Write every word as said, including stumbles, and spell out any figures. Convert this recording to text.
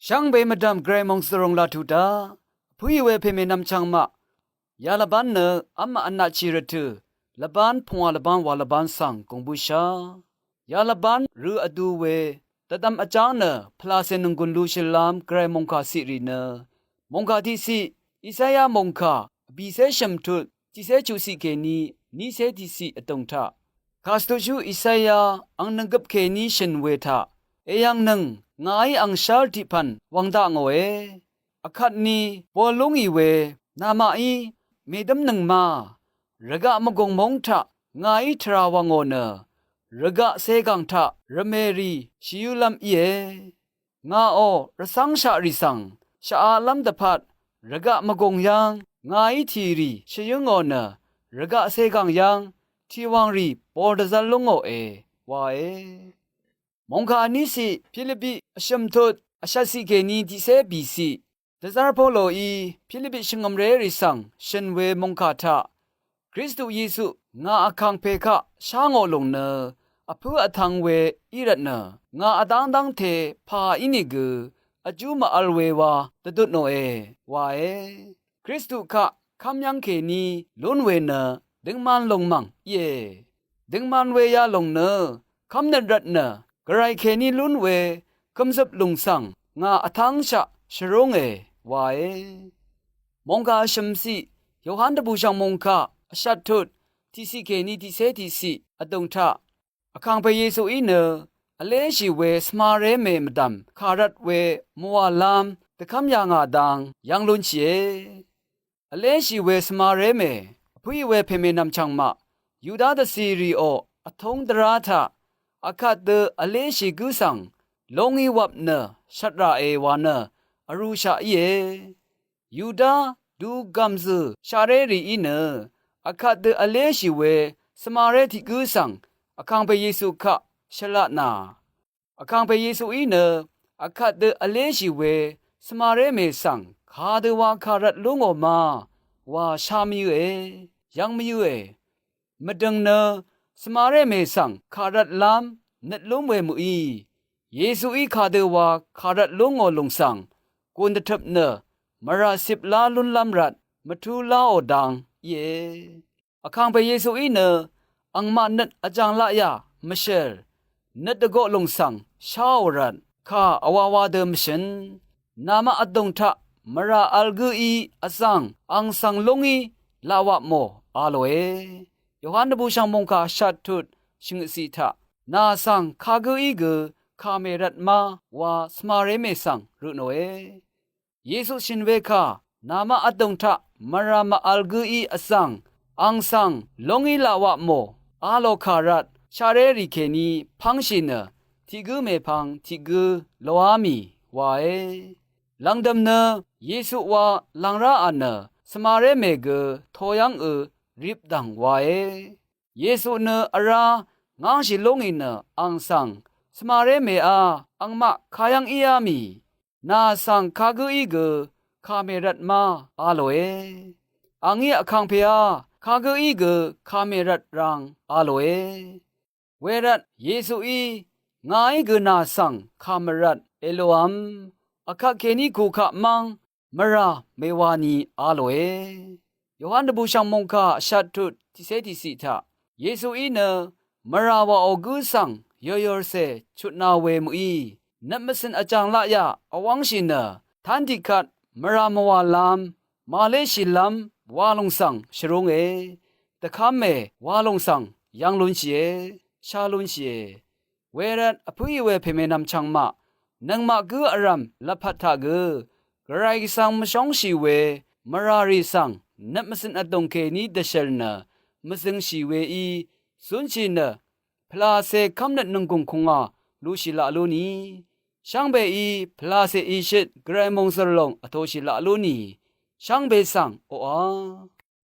Shvngbe mvdv̀m Gvray mòngsvròng laq tuq daq, vpǿì we pèmènvm chvngmaq ya lvbán nø v́m maq vnatshì rvtø̀ lvbán pungwà lvbán wà lvbán svng gùng bǿshá. Ya lvbán rø vdu we dvdvm vjáng nø pvlacè nònggùn lushìlv́m Gvray mòngkà ciq rì nø, mòngkà tiqciq, Isaya mòngkà vbìcé shø̀mtut tiqcé chuqciq kèní nícé tiqciq vdùng taq, kàsvtuqshú Isaya ang nònggøp kèní shø̀n we taq, èyv̀ngnøng ngàí ang shv́r tiqpv̀n wvng dakngòe. Vkvtni bol lúngì we namaqí mèdǿmnøng ma, rvgaq mvgùng móng taq ngàí tvrà wv̀ngò nø, rvgaq cegàng taq rvmèrì shvyǿlv́m íe. Ngàò rvcv́ngshaq rì svng shaqaqlv́m dvpvt rvgaq mvgùng yv́ng ngàí tìrì shvyǿngò nø, rvgaq cegàng yv́ng tìwv̀ngrì bor dvzv́l lúngòe, wae. Mòngkà vníciq Pilipi vshø̀mtut vshvtciq kèní tiqcé bìciq, dvzv́r Poloí Pilipi shvngø̀mrérì svng shø̀n we mòngkà taq, Kristu Yesu ngà vkàngpè kaq shá ngò lùng nø, vpǿ vtv̄ng we í rvtnø, ngà vdáng dv́ngte pà ínìgø vjú màvl we wa dvdutnòe, wae. Kristu kaq kv́m yv́ng kèní lún we nø døngman lòng mv̀ng íe. Døngman we yalòng nø kv́mnøt rvtnø, Gvray kèní lún we kømzøp lùng svng ngà vtv́ngshaq shvrúnge, wae. Mòngkà vshø̀mciq Yohan dvbùshv̀ng mòngkà vshvttut tiqciq kèní tiqcé tiqciq vdùng taq, vkàngpè Yesuí nø vléshì we svmaré mè mvdv̀m kà rvt we mvwàlv́m dvkv́m yà ngà dang yv́ng lúnshìe. Vléshì we svmaré mè vpǿì we pèmènvm chv̀ngmaq, Yuda dvcìrìò vtúng dvrá taq, akvt dø vléshì gǿ svng lóngí wvp nø shvtraqe wa nø vrūshaq íe. Yuda dugv̀mzø̀ shaqré rìí nø, akvt dø vléshì we svmaré tiq gǿ svng vkàngpè Yesu kaq shvlatnà, vkàngpè Yesuí nø akvt dø vléshì we svmaré mè svng kadø wa kà rvt lú ngò ma wa shá mvyǿe, yv́ng mvyǿe. Mvdø̀ng nø svmaré mè svng kà rvtlv́m nøt lúm we mø̀í, Yesuí kadø wa kà rvt lú ngò lùng svng gùn dvtøp nø mvrà cip lá lúnlv́m rvt mvtú láò dang íe. Vkàngpè Yesuí nø angmaq nøt vjàng laqyà mvshèl nøt dvgoq lùng svng sháò rvt kà vwawa dø mvshø̀n, namaq vdùng taq mvrà vl gǿí vzv̀ng ang svng lúngí laqwapmò a lòe. Yohan dvbùshv̀ng mòngkà vshvttut shvngøtciq taq, nà svng kagǿí gø kàmè rvt má wa svmaré mè svng røtnòe. Yesu shø̀n we kà namaq vdùng taq mvrà màvl gǿí vzv̀ng ang svng lóngí laqwapmò a lò kà rvt shaqré rì kèní pv́ngshì nø, tiq gǿ mèpvng tiq gǿ loá mì wae. Lv̀ngdø̀m nø Yesu wa lv̀ng ráà nø svmaré mè gø toyv́ngø ripdv̀ng wae. Yesu nø vrá ngv́ngshì lúngì nø ang svng, svmaré mèá angmaq kayv́ng íá mì, nà svng kagǿí gø kàmè rvt má a lòe. Angí vkàngpèá kagǿí gø kàmè rvt rang a lòe. Wervt Yesuí ngàí gø nà svng kàmè rvt èlòvm, akvt kèní kukaq mv́ng mvrà mèwani a lòe. Yohan dvbùshv̀ng mòngkà vshvttut tiqcé tiqciq taq, Yesuí nø mvrà wàò gǿ svng yòyòrcè chutna we mø̀í, nøt mvcø̀n vjàng laqyà vwv́ngshì nø, tv́n tiqkvt mvrà mvwàlv́m màléshìlv́m wa lùng svng shvrúnge, dvkv́me wa lùng svng yv́ng lúnshìe, shá lúnshìe. Wervt vpǿì we pèmènvm chv̀ngmaq, nøngmaq gǿ vrv̀m lvpat taq gø Gvray Gvsvng mvshóngshì we mvràrì svng nøt mvcø̀n vdùng kèní dvshø̀l nø mvzøngshì weí, zúnshì nø pvlàcè kv́mnøt nònggùng kùngà lushì laq lú ni, shvngbeí pvlàcè ìshøt Gvray mòngzø̀r lòng vtoshì laq lú ni, shvngbe svng oqà